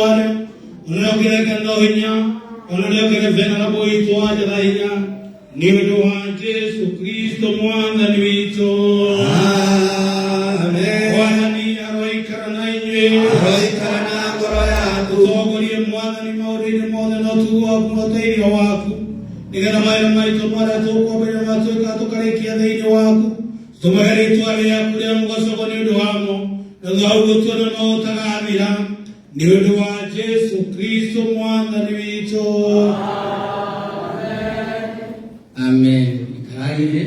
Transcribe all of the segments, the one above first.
warĩo, ona rĩongerere kanitha hinya, ona rĩongerere venerable witũ wa Njatha hinya, nĩ ũndũ wa Jesu Kristo Mwathani witũ. Amen. Mwathani aroikara na inyuĩ. Aroikara na ngoro yaku. Ũtongorie Mwathani maũndũ-inĩ mothe na ũtugo waku na ũteithio waku, nĩgetha mawĩra maitũ marĩa tũkwambĩrĩria matuĩka tũkarĩkia thĩinĩ waku, tũmage rĩtwa rĩaku rĩa mũgocoko nĩ ũndũ wamo, na thutha wa ũguo tuone no ũtagathira, nĩ ũndũ wa Jesu Kristo Mwathani witũ. Amen. Ikaraire.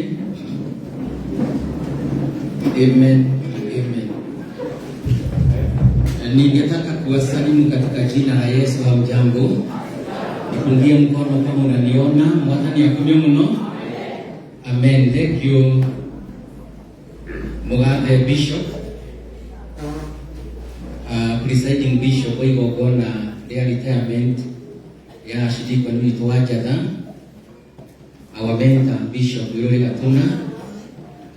Amen. Amen. Ningetaka kuwasalimu katika jina la Yesu. Hamjambo? Nipungie mkono kama unaniona. Mwathani akumio muno. Amen. Thank you. Mugathe Bishop. Presiding Bishop wa igongona rĩa retirement ya Archdeacon witũ wa Njatha, our mentor Bishop Willy Gatuna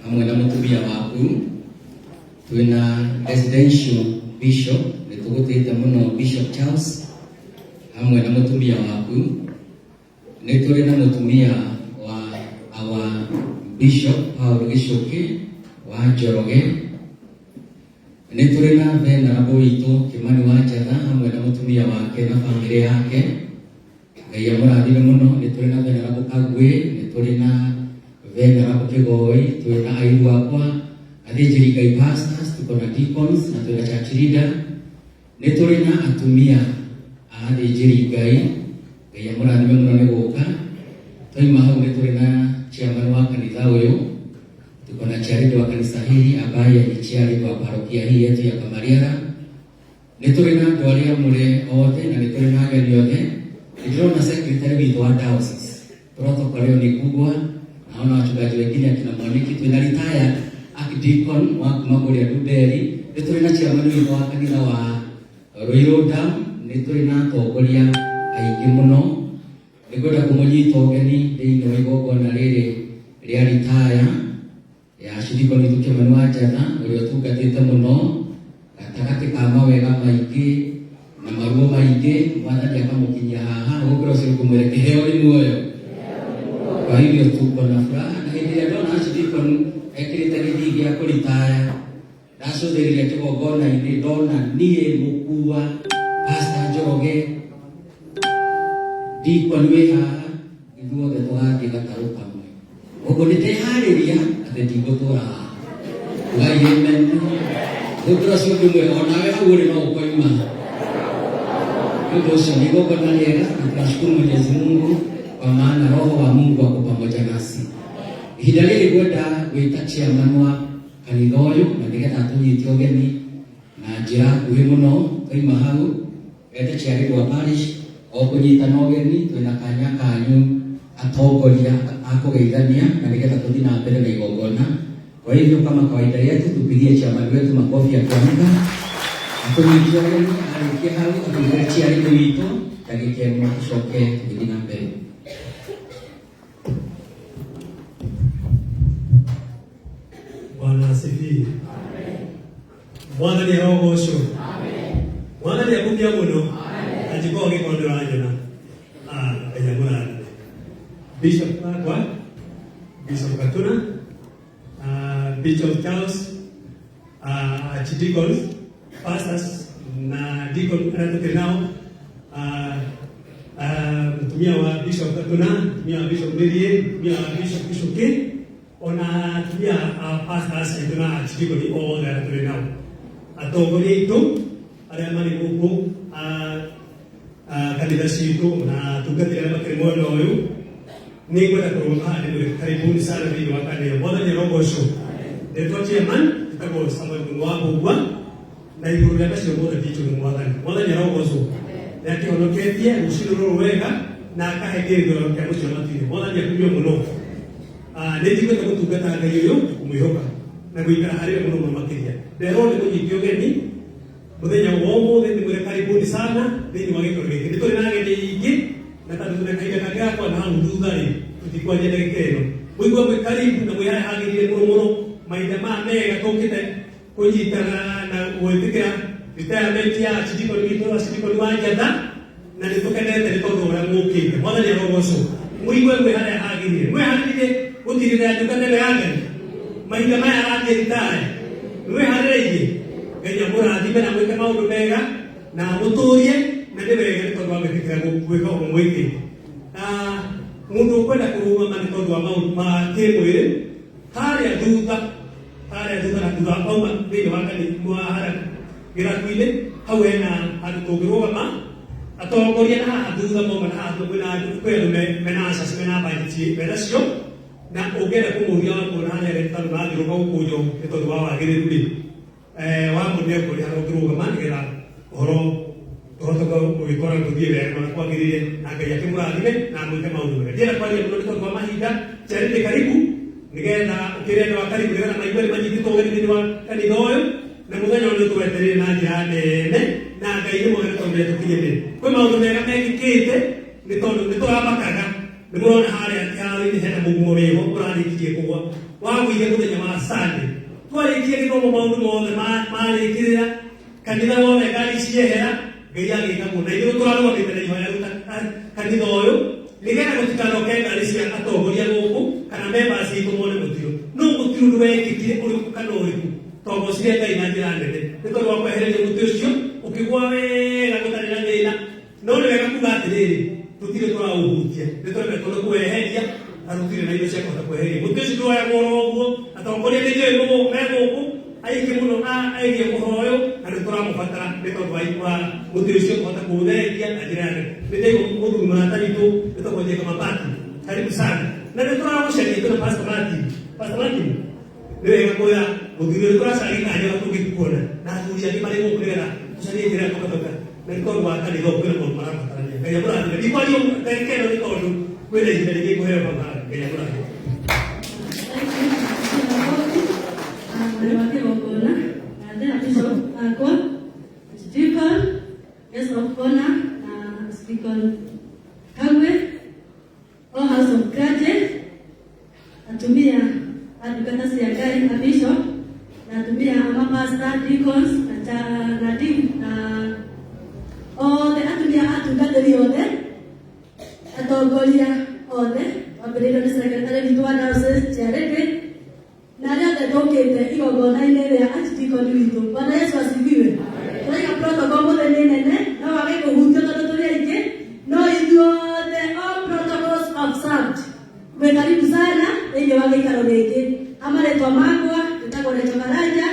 hamwe na mutumia waku, twina residential bishop nĩtũgũtĩte mũno Bishop Charles hamwe na mutumia waku, nĩ tũrĩ na mutumia wa our Bishop Paul Gichuki wa Njoroge, nĩ tũrĩ na venerable witũ Kimani wa Njatha hamwe na mutumia wake na famĩlĩ yake, Ngai amũrathime mũno. Nĩ tũrĩ na venerable Kagwe, nĩ tũrĩ na venerable Kĩgoi, twĩ na airu akwa athĩnjĩri Ngai pastors, tuko na deacons na twĩ na church leader, nĩ tũrĩ na atumia a athĩnjĩri Ngai, Ngai amũrathime mũno nĩ gũka. Twaima hau nĩ tũrĩ na chairman wa kanitha ũyũ, tuko na chairlady wa kanisa hili ambaye ni chairlady wa parokia hii yetu ya Kamariara, nĩ tũrĩ na andũ arĩa amũre othe na nĩ tũrĩ na ageni othe. Nĩ ndĩrona secretary witũ wa diocese, protocol ĩyo nĩ kubwa, naona wachungaji wengine akina Mwaniki, twĩna retired archdeacon wa kuma kũrĩa Ndumberi, nĩ tũrĩ na chairman witũ wa kanitha wa Ruiru Dam, nĩ tũrĩ na atongoria aingĩ mũno. Nĩ ngwenda kũmũnyita ũgeni thĩinĩ wa igongona rĩrĩ rĩa retire ya Archdeacon witũ Kimani wa Njatha, ũrĩa ũtungatĩte mũno gatagatĩ ka mawega maingĩ na maruo maingĩ, Mwathani akamũkinyia haha. Gũkĩra ũcio ngũmwĩre kĩheo nĩ muoyo. Kwa hivyo tuko na furaha, na hĩndĩ ĩrĩa ndona Archdeacon ekĩrĩte gĩthii gĩa kũritaya, ndacũthĩrĩria kĩgongona-inĩ ndona niĩ mũkua Pastor Njoroge, deacon wĩ haha, ithuothe tũgathiĩ gatarũ kamwe. Ũguo nĩndeharĩria atĩ ndigũtũra haha. Ugai amen. Gũkĩra ũcio ũngĩ mwĩre onawe hau ũrĩ no ũkoima. Nĩ ũndũ ũcio nĩ igongona rĩega na tunashukuru Mwenyezi Mungu kwa maana Roho wa Mungu ako pamoja nasi. Ihinda rĩrĩ ngwenda gwĩta chairman wa kanitha ũyũ na nĩgetha atũnyite ũgeni na njĩra nguhĩ mũno. Twaima hau ete chairlady wa parish o kũnyitana ũgeni, twĩna kanya kanyu atongoria a kũgeithania na nĩgetha tũthiĩ na mbere na igongona. Kwa hivyo kama kawaida yetu tupigie chairman wetu makofi akiamka atũnyite ũgeni, arĩkia hau atũigĩre chairlady witũ ndagĩka ĩmwe tũcoke tũgĩthiĩ na mbere. Bwana asifiwe. Mwathani arogocwo. Mwathani akumia muno. Anjĩkorwo angĩkorwo ndũranyona. Ah, Ngai amũrathime. Bishop wakwa, Bishop Gatuna, Bishop Charles, Archdeacons, pastors na deacon arĩa tũkĩrĩ nao, mũtumia wa Bishop Gatuna, mũtumia wa Bishop Mĩriĩ, mũtumia wa Bishop Gichuki, ona atumia a pastors aitũ na archdeacon othe arĩa tũrĩ nao, atongoria aitũ arĩa marĩ gũkũ a kanitha citũ na atungatĩri arĩa makĩrĩ mwena ũyũ, nĩ ngwenda kũrũgama haha ndĩmwĩre karibuni sana thĩinĩ wa kanitha. Mwathani arogocwo. Ndetwo chairman njĩtagwo Samuel Mũnũ wa Mbũgua, na igũrũ rĩa macio mothe nditũ nĩ Mwathani. Mwathani arogocwo, nĩ akĩhonoketie rũcinĩ rũrũ wega na akahe kĩrĩgĩrĩro kĩa mũciĩ wa matu-inĩ. Mwathani akumio mũno. Nĩ njiguĩte gũtungata Ngai ũyũ na kũmwĩhoka na gũikara harĩ we mũno mũno makĩria. Nderwo nĩ mũnyite ũgeni mũthenya wa ũmũthĩ, ndĩmwĩre karibuni sana thĩinĩ wa gĩikaro gĩkĩ. Nĩ tũrĩ na ageni aingĩ, na tondũ twĩna kahinda kangĩ ga kwaria hau thutha rĩ, tũtikwaria ndagĩka ĩno. Mũigue mwĩ karibu na mwĩ harĩa hagĩrĩire mũno mũno. Mahinda maya mega tũkĩte kũnyitana na gwĩtĩkĩra Retirement ya archdeacon witũ, archdeacon wa Njatha, na nĩ tũkenete nĩ tondũ ũrĩa mũkĩte. Mwathani arogocwo. Mũigue mwĩ harĩa hagĩrĩire, mwĩharĩrĩrie gũtirĩrĩra ndungata ĩno ya Ngai mahinda maya arathiĩ ritaya. Mwĩharĩrĩirie, Ngai amũrathime na mwĩke maũndũ mega na amũtũrie, na nĩ wega nĩ tondũ wa gwĩtĩkĩra gwĩka ũguo mwĩkĩte. Na mũndũ ũkwenda kũrũgama nĩ tondũ wa maũndũ ma kĩmwĩrĩ, harĩa thutha, harĩa thutha na thutha auma thĩinĩ wa kanitha wa harĩa gĩraku-inĩ hau hena handũ tũngĩrũgama atongoria, na haha thutha mauma na haha thutha kwĩna andũ, kwĩ andũ mena asasi, mena budget menacio, na ũngĩenda kũmũria wa kuona harĩa tondũ marathiũrũrũka gũkũnjwo nĩ tondũ wa wagĩrĩru rĩ, wa mũnene kũrĩ harĩa ũngĩrũgama nĩgetha ũhoro tũhote gũgĩkora gũthiĩ wega na kwagĩrĩire, na Ngai akĩmũrathime na amwĩke maũndũ mega. Ndienda kwaria mũno nĩ tondũ wa mahinda. Charity, karibu, nĩgetha ũkĩrĩ andũ a karibu, nĩgetha maigue nĩ manyitĩtwo ũgeni thĩinĩ wa kanitha ũyũ, na mũthenya ũyũ nĩ tũwetereire na njĩra nene, na Ngai nĩ mwega nĩ tondũ nĩatũkinyĩte. Kwĩ maũndũ mega mekĩkĩte nĩ tondũ nĩ tũramakaga. Nĩ mũrona harĩa kĩharo-inĩ hena mũgumo wĩho ũrarĩkirie kũgwa, wagũire mũthenya wa Sunday twarĩkia gĩthomo, maũndũ mothe marĩkĩrĩra kanitha wothe, ngari ciehera, Ngai agĩka guo, na ithuĩ tũrarũgamĩte na ihoya rĩu kanitha ũyũ nĩgetha gũtikanoke ngari cia atongoria gũkũ kana members itũ mone mũtino. No gũtirĩ ũndũ wekĩkire ũrĩkũ kana ũrĩkũ. Twagocire Ngai na njĩra nene nĩ tondũ wa kwehereria mũtĩ ũcio ũkĩgwa wega gũtarĩ na thĩna. No nĩ wega kuga atĩrĩrĩ, tũtirĩ tũraũhutia, nĩ tũremetwo nĩ kũweheria, na tũtirĩ na indo cia kũhota kweheria mũtĩ ũcio. Ndwoyagwo oro ũguo. Atongoria nĩ njũĩ me gũkũ aingĩ mũno aĩgie ũhoro ũyũ, na nĩ tũramũbatara nĩ tondũ wa mũtĩ ũcio kũhota kũũthengia na njĩra nene. Nĩ ndaigua mũthuri mũrata witũ wĩtagwo Njenga Mabati, karibu sana, na nĩ tũragũcaria twĩna Pastor Martin. Pastor Martin, nĩ wega kuoya mũthuri ũyũ, tũracaria kanya tũngĩkuona na athuri angĩ marĩ gũkũ nĩgetha tũcarie njĩra ya tũgatoka, na nĩ tondũ wa kanitha ũyũ kwĩna maũndũ marabatarania. Ngai amũrathime. Ndikwaria ndagĩka ĩno nĩ tondũ kwĩna ihinda rĩngĩ ngũheo hau haha. Ngai amũrathime. Mwena wa kĩgongona na bishop akwa, Deacon, guest of honor na Deacon Kagwe, all house of clergy, atumia a ndungata cia Ngai, a bishop na atumia a mapasta, deacons na cha na dean na othe atumia a atungatĩri othe, atongoria othe, wambĩrĩirio nĩ secretary witũ wa diocese Charity, na arĩa othe tũkĩte igongona-inĩ rĩa archdeacon witũ. Bwana Yesu asifiwe. Tũraiga protocol mũthĩ nĩ nene, no wage kũhutio tondũ tũrĩ aingĩ, no ithuothe, all protocols observed, mwĩ karibu sana thĩinĩ wa gĩikaro gĩkĩ. Amarĩtwa makwa njĩtagwo Rachel Karanja.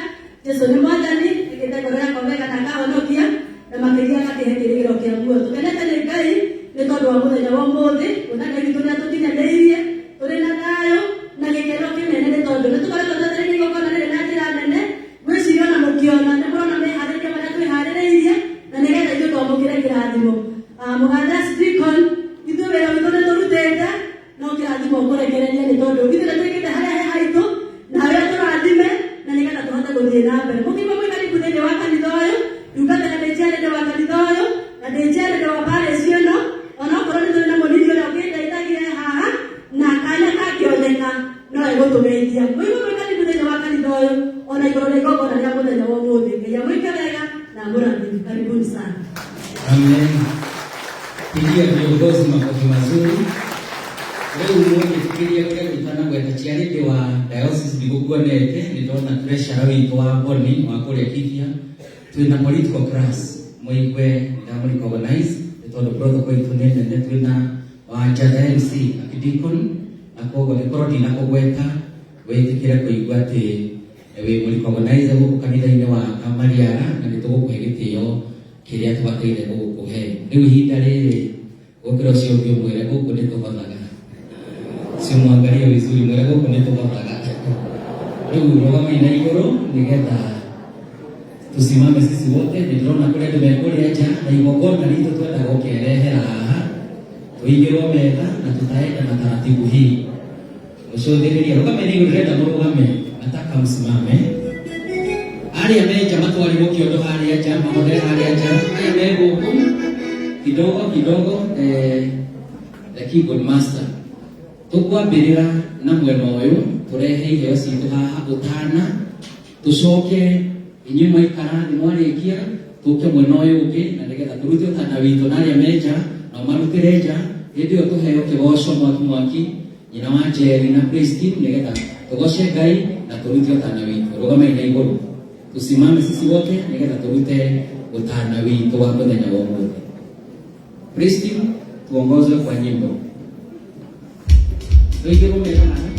Jesu nĩ mwathani, ĩkĩte ngoro yakwa wega na akahonokia, na makĩria agakĩhe kĩrĩgĩro kĩa muoyo. Tũkenete nĩ Ngai nĩ tondũ wa mũthenya wa ũmũthĩ, kuona Ngai witũ nĩ atũkinyanĩirie tũrĩ na thayũ na gĩkeno kĩnene, nĩ tondũ nĩ tũkoretwo twetereire igongona rĩrĩ na njĩra nene. Ngwĩciria ona mũkĩona nĩ mũrona meharĩria marĩa twĩharĩrĩirie na nĩgetha ithuĩ twamũkĩre kĩrathimo. Mũgathe Deacon, ithuĩ wĩra witũ nĩ tũrutĩte, no kĩrathimo ũkũrekereria, nĩ tondũ ithuĩ nĩ twĩkĩte harĩa he haitũ, nawe tũrathime na nĩgetha tũhote gũthiĩ na mbere. Mũkĩigua mwĩ karibu thĩinĩ wa kanitha ũyũ. Ndungata ndĩ chairlady wa kanitha ũyũ na ndĩ chairlady wa parish ĩno, onokorwo nĩ tũrĩ na mũnini ũrĩa ũkĩndeithagia haha, na kanya kangĩoneka no egũtũgeithia. Mũigue mwĩ karibu thĩinĩ wa kanitha ũyũ ona igũrũ rĩa igongona rĩa mũthenya wa ũmũthĩ. Ngai amwĩke wega na amũrathime. Karibuni sana. Amen. Pigia viongozi makofi mazuri. Rĩu mũngĩtĩkĩria kĩrĩa itanagweta chairlady wa diocese ndigũkuonete, nĩ ndona treasurer witũ wa Boni wa kũrĩa Kibia, twĩna political class, mũigue ndamũrecognize nĩ tondũ protocol itũ nĩ nene. Twĩna wa Njatha MC Archdeacon, na koguo angĩkorwo ndinakũgweta wĩtĩkĩre kũigua atĩ wĩ mũrecognize gũkũ kanitha-inĩ wa Kamariara, na nĩ tũgũkũhe gĩtĩo kĩrĩa tũbataire gũgũkũhe. Rĩu ihinda rĩrĩ gũkĩra ũcio ũngĩ, ũmwĩre gũkũ nĩ tũhothaga. Simwangalie vizuri, mwĩre gũkũ nĩ tũhothaga. Rĩu rũgamai na igũrũ nĩgetha tusimame sisi wote. Nĩ ndĩrona kũrĩa andũ mekũrĩa nja, na igongona ritũ twendaga ũkerehera haha tũigĩrwo metha na tutaenda na taratibu hii. Mũcũthĩrĩrie, rũgame na igũrũ, ndĩrenda mũrũgame, nataka msimame. Arĩa me nja matwarirwo kĩondo harĩa nja, mahothere harĩa nja. Aya me gũkũ kidogo kidogo, the keyboard master, tũkwambĩrĩra na mwena ũyũ, tũrehe iheo citũ haha ũtana, tũcoke inyuĩ mwaikara thĩ mwarĩkia. Tũke mwena ũyũ ũngĩ na nĩgetha tũrute ũtana witũ na arĩa me nja nao marutĩre nja. Hĩndĩ ĩyo tũheo kĩgoco mwaki mwaki nyina wa Njeri na praise team nĩgetha tũgoce Ngai na tũrute ũtana witũ. Rũgamai na igũrũ, tusimame sisi wote nĩgetha tũrute ũtana witũ wa mũthenya wa ũmũthĩ. Praise team, tuongozwe kwa nyimbo. Tũingĩ gũmeka.